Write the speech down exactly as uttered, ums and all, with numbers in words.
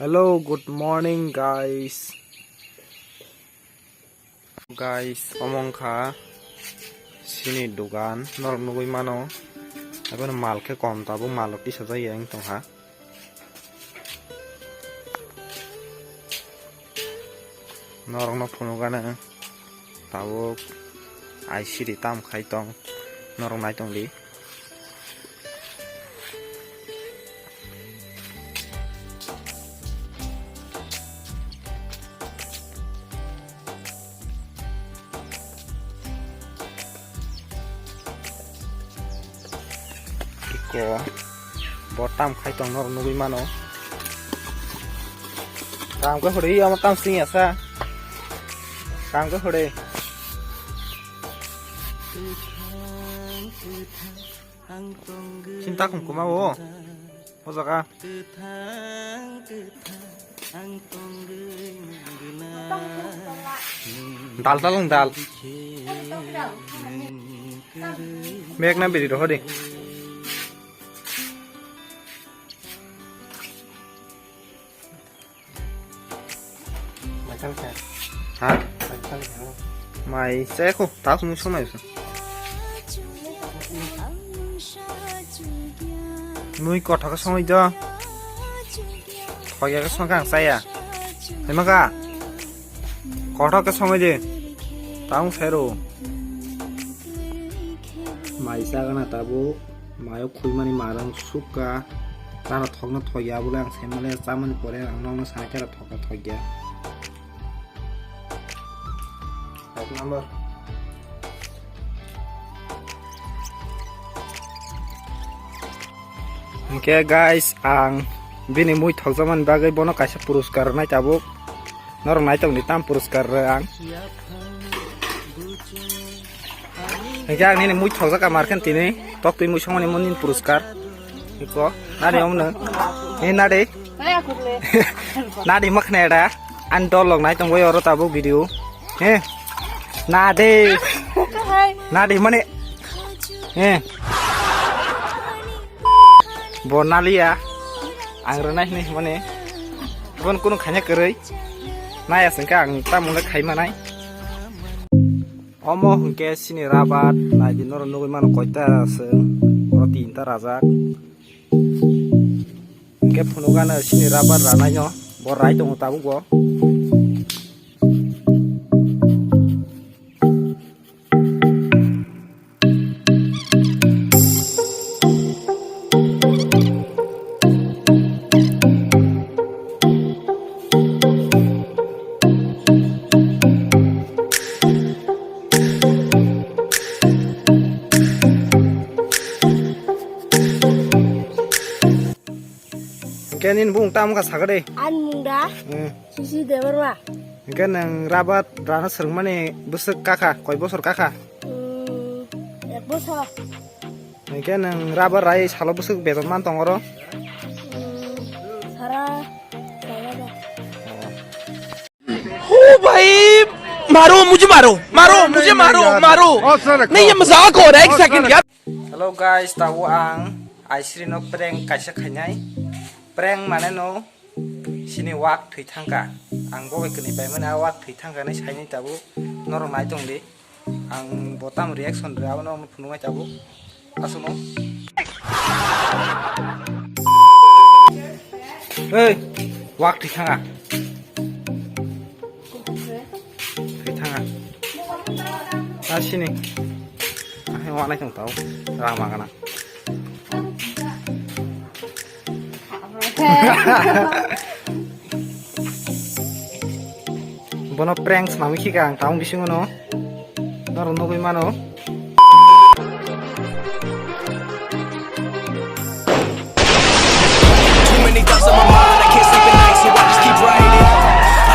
Hello, good morning, guys. Guys, omo wngkha chini dugan, norok nugui mano. Abono mal khe kom, tabuk mal rok tisajak ya wng tongkha. Norok no phunukgana tabuk I C D tam khai tong, norok nai tong di. Iko bo tam khai tong norok nugui mano. Kam khe hore, omo tam sing ya sa. Kam khe hore. Sinta kung kuma bo. O jaga. Dal dal wng dal. Mek na biri roho de. Mai chang khe. Ha? Mai chang khe. Mai chai kho, ta khum song mai. Mui kothok khe songwi do. Thokya khe song khe ang chaya. Hai maka. Kothok khe songwi de. Ta ang sai ro. Mai chagana tabuk. Mayo khulmani marang sukha, tara thokno thokya, bole ang saimale chamani pore ang nokno sanai tara thokya thokya. Ek number. Hwnkhe guys, ang bini mui thokjakmani bagwi bono kaisa puruskar rwnai tabuk. Norok nai tongdi tam puruskar rw ang. Hingke ang nini mui thokjak ka markhen tini. Tok twi mui songmani mo nini puruskar. Iko. Nadi omno. He nadi. Nadi makne da. An dol lok nai tongwi oro tabuk video. He. Nadi. Nadi mane. He. Bo naliya. Ang rwnai hinwi hwnmani. Bon kunu khaina kwrwi. Naya sengkha ang tamo le khai manai. Omo hwnkhe chini rabat, naidi norok nugwi mano koita chwng, oro tinta rajak. Hwnkhe phunukgano chini rabat ranaino, bo rai tongo tabukbo. Hwnkhe nini bumung tamo kha sakha de? Ani mung da? Hmm. Sisi Debbarma. Hwnkhe nwng rabat rana swrwngmani bwswk kakha, koi bosor kakha? Hmm, ek bosor. Hwnkhe nwng rabar rai salo bwswk beton man tong oro? Hmm, sara, sara da. ओ भाई, मारो, मुझे मारो, मारो, मुझे मारो, मारो। नहीं, ये मजाक हो रहा है, एक सेकंड यार। Hello guys, tabuk ang Aisri no prank kaisa khainai. Prank mane no sini wak thwi thangka. Ang bo bai kwnwi paimani a wak thwi thangka nai sainai tabuk. Norok nai tong di. Ang bo tam reaction rw, abono ang phunuknai tabuk. Aswkno. Ei, wak thwi thanga. Thwi thanga. Asini. Ahe wanai tong tau. Rang magana. Bono prank swnamwi khika ang taung bisingo no. Norok nugwi mano.